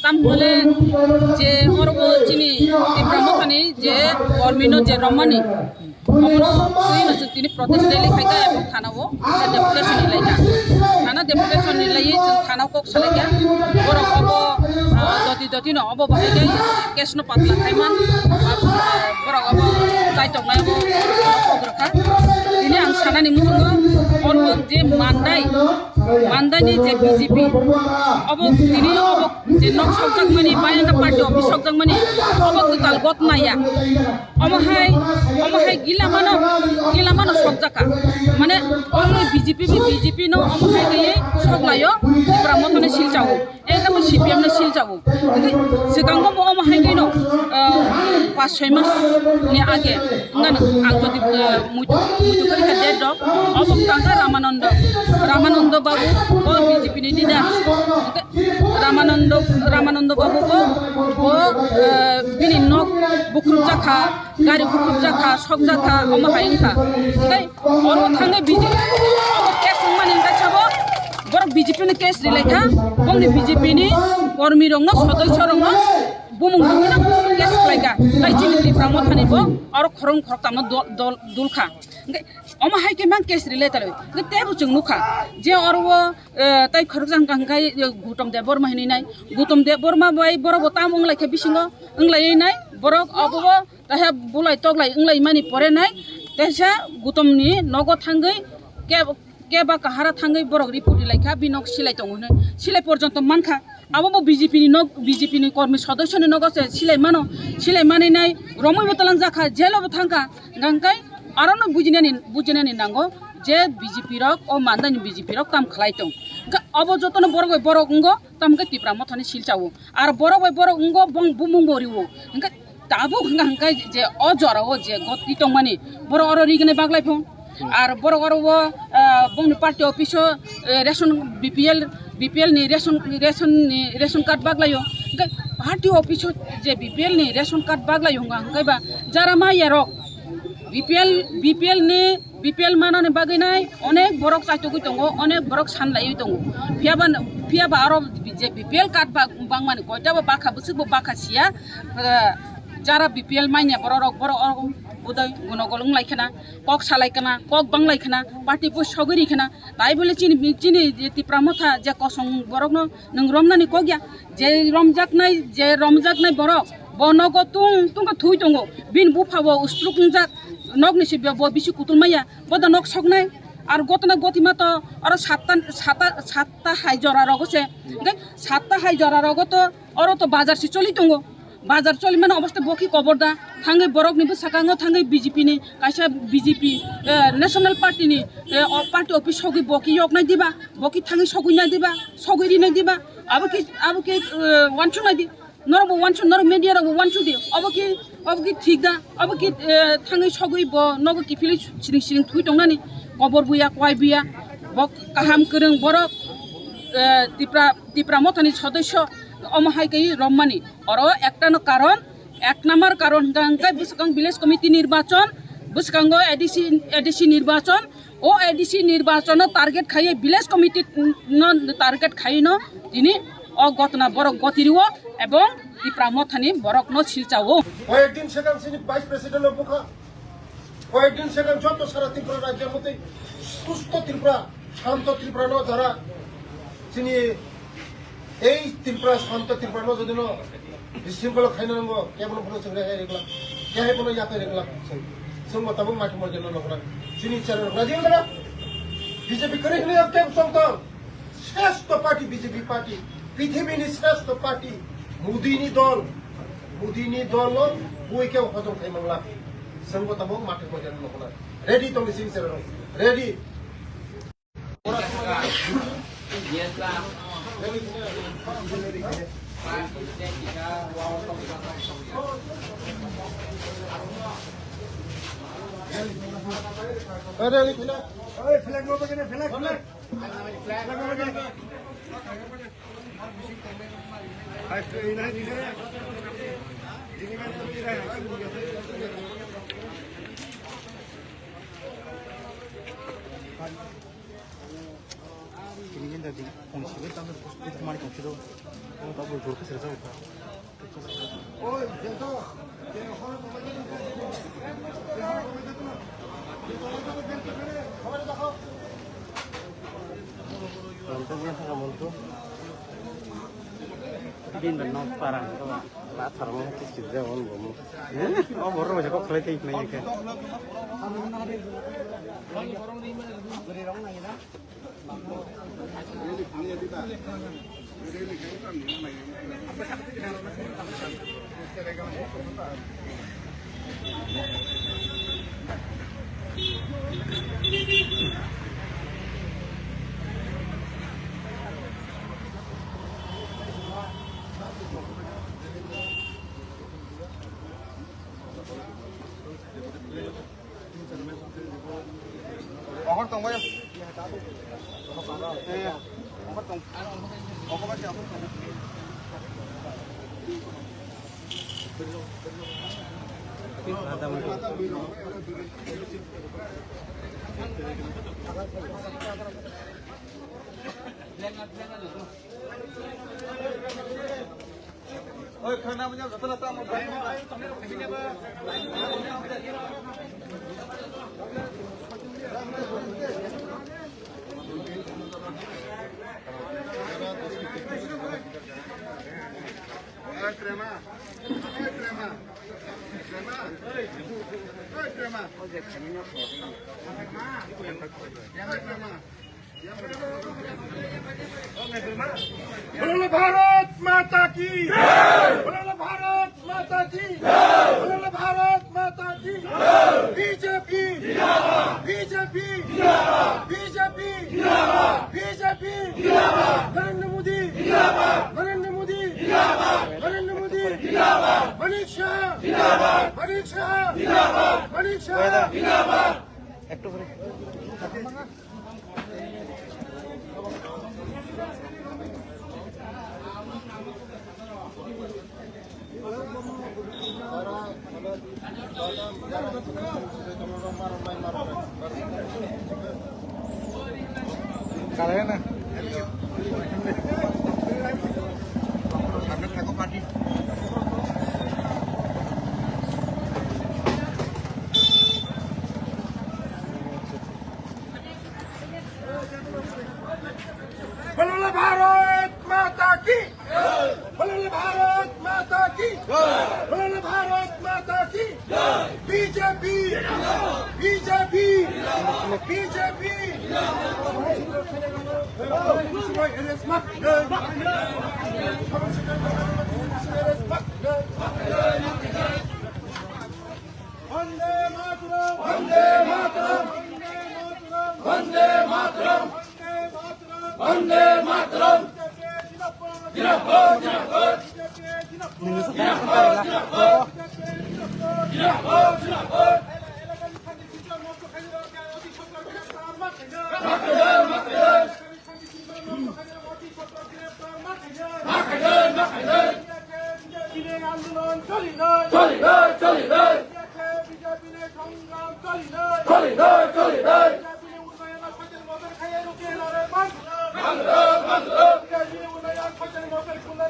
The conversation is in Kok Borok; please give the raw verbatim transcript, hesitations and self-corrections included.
Tam hwnle je oro bo chini Tipra Mothani je kormi no je romani, omo twi no chwng tini protest rally khai kha ebong thana o deputation ni lai kha. Thana deputation ni lai chwng thana o kok salai kha. Borok obo, ah, doti doti no obo bahai khe case no patla khai man. Borok obo chai tok nai obo kok rwkha. Tini ang sanani muchungo oro je mandai, mandai ni je B J P obo tini obo je nok sokjak mani, bayangka party office sokjak mani, obo kwtal got maya. Omo hai, omo hai gila mano, gila mano sokjak kha. Mane only B J P, B J P no omo hai khe sok laio, Tipra Mothani silchao. Ekdam C P M no silchao. Swkango bo omo hai khe no, ah, pas soi mas ni age. Wngkha no ang jodi, ah, muitu, muitu kari kha date rok. Obo wngkha Ramanando, Ramanando Babu, o B J P ni leader. Ramanando, Ramanando Babu bo, bo, eh, bini nok bukrupjak kha, gari bukrupjak kha, sokjak kha, omo hai wngkha. Tei oro thangwi B J P, obo case wngmani wngkha sabo, borok B J P ni case rilai kha, bongni B J P ni kormi rokno, sodosyo rokno bumung rwgwino case khlai kha. Tei chini Tipra Mothani bo oro khoroknwi khoroktham no dol, dol, dul kha. Hwnkhe omo hai khe mang case rilai talwi. Hwnkhe teibo chwng nukha je oro o, eh, tei khoroksa hwnkha hwnkhe, eh, Gautam Debbarma hinwi nai. Gautam Debbarma bai borok bo tam wng lai khe bisingo wng lai nai. Borok obo bo kaisa bulai toklai wng lai mani pore nai. Kaisa Gautam ni nogo thangwi ke, keba kahara thangwi borok report rilai kha, bini nok silai tongo hinwi. Silai porjonto man kha. Abo bo B J P ni nok, B J P ni kormi sodosyo ni nogo se silai mano. Silai manwi nai romwi bo twlang jak kha, jail o bo thang kha. Hwnkhe aro no bujinani, bujinani nango je B J P rok, o mandani B J P rok tam khlai tong. Hwnkhe obo jotono borok bai borok wngo, tamo khe Tipra Mothani silchao. Ar borok bai borok wngo, bong bumung bo rio. Hwnkhe tabuk hwnkha hwnkhe je o jora o je goti tongmani, borok oro rignai baglai phung. Ar borok oro o, ah, bongni party office o, eh, ration B P L, B P L ni ration, ration ni ration card baglaio. Hwnkhe party office o je B P L ni ration card baglaio hwnkha hwnkhe ba jara maya rok B P L, B P L ni, B P L manani bagwi nai onek borok chaitugwi tongo, onek borok sanlaiwi tongo. Phiyaba, phiyaba aro je B P L card ba, bangmani koita bo bakha bwswk bo bakha siya, eh, jara B P L manya borok rok, borok rok budai gunogol wng lai khna, kok salai khna, kok bang lai khna, party bo sogwi ri khna. Tai bole chini, chini je Tipra Motha je kosong borokno nwng romnani kok ya, je romjaknai, je romjaknai borok bo nogo tung tung khe thwi tongo, bini bupha bo stroke wngjak, nokni se bo bisi kutul maya, bo da nok soknai. Ar gotna gotima to oro satta, satta, satta hai jora rogo se, hwnkhe satta hai jora rogo to oro to bazar se choli tongo. Bazar choli mano obosta bo khe kobor da. Thangwi borok ni bwskango thangwi B J P ni kaisa B J P, eh, National Party ni, eh, o party office sogwi bo khe yok nai diba? Bo khe thangwi sogwi nai diba? Sogwi ri nai diba? Abo khe, abo khe, eh, wansuk nai di. Norok bo wansuk, norok media rok bo wansuk di. Abo khe, abo khe thik da. Abo khe, eh, thangwi sogwi bo nogo kiphilwi siring siring thwi tongnani. Kobor buya, kwai buya. Bo kaham kwrwng borok, eh, Tipra, Tipra Motha ni sodosyo. Omo hai khe romani. Oro ekta no karon, ek number karon hwnkha hwnkhe bwswkang village committee nirbachon, bwswkango A D C, A D C nirbachon, o A D C nirbachono target khaiwi village committee no target khaiwi no tini o gotna borok gotiriwo ebong Tipra Mothani borokno silchao. কয়েকদিন সেখান সিনি vice president বুখা কয়েকদিন সেখান যত সারা ত্রিপুরা রাজ্যের মধ্যে সুস্থ ত্রিপুরা, শান্ত ত্রিপুরা ন যারা চিনি এই ত্রিপুরা, শান্ত ত্রিপুরা ন যদি ন বিশৃঙ্খলা খাইনা নাঙ্গো, কেবল কোনো সঙ্গে রেখলা, কে হে কোনো ইয়াকে রেখলা, সঙ্গ তবে মাঠে মধ্যে ন নকরা। চিনি চার রাজি হলো না। বিজেপি করে হলে কেউ চলতো। শ্রেষ্ঠ পার্টি বিজেপি পার্টি, পৃথিবীর শ্রেষ্ঠ পার্টি, মোদিনি দল, মোদিনি দল, বই কেউ হজম খাই মাংলা। সঙ্গ তবে মাঠে মধ্যে ন নকরা। রেডি তো missing sir, ready. Ini kan dari fungsi itu kan terus itu kemarin fungsi itu. Oh, tak boleh terus kerja itu. Din da nok parang to la tharmo kis kis da on bomo. O borok bai kok khlai tei nai khe. Ohor tongbai. Ohor tong. बोलो भारत माता की। बोलो भारत माता की। बोलो भारत माता की। BJP. BJP. BJP. BJP. Narendra Modi. Narendra Modi. Narendra Modi. Manik Saha. Manik Saha. Manik Saha. একটু করে। কারে না। সামনে থাকো পার্টি। बोलो भारत माता की। बोलो भारत माता की। बोलो भारत माता की। बीजेपी। बीजेपी। बीजेपी। वंदे मातरम। वंदे मातरम। वंदे मातरम। वंदे मातरम। जिंदाबाद, जिंदाबाद। जिंदाबाद, जिंदाबाद। जिंदाबाद, जिंदाबाद। আন্দোলন চলি নাই। চলি নাই, চলি নাই। বিজেপি সংগ্রাম চলি নাই। চলি নাই, চলি নাই। বিজেপি উন্নয়ন সতেরো বছর খাইয়ে রুখে লড়ে বাংলা। বাংলা, বাংলা। বিজেপি উন্নয়ন সতেরো বছর খুলে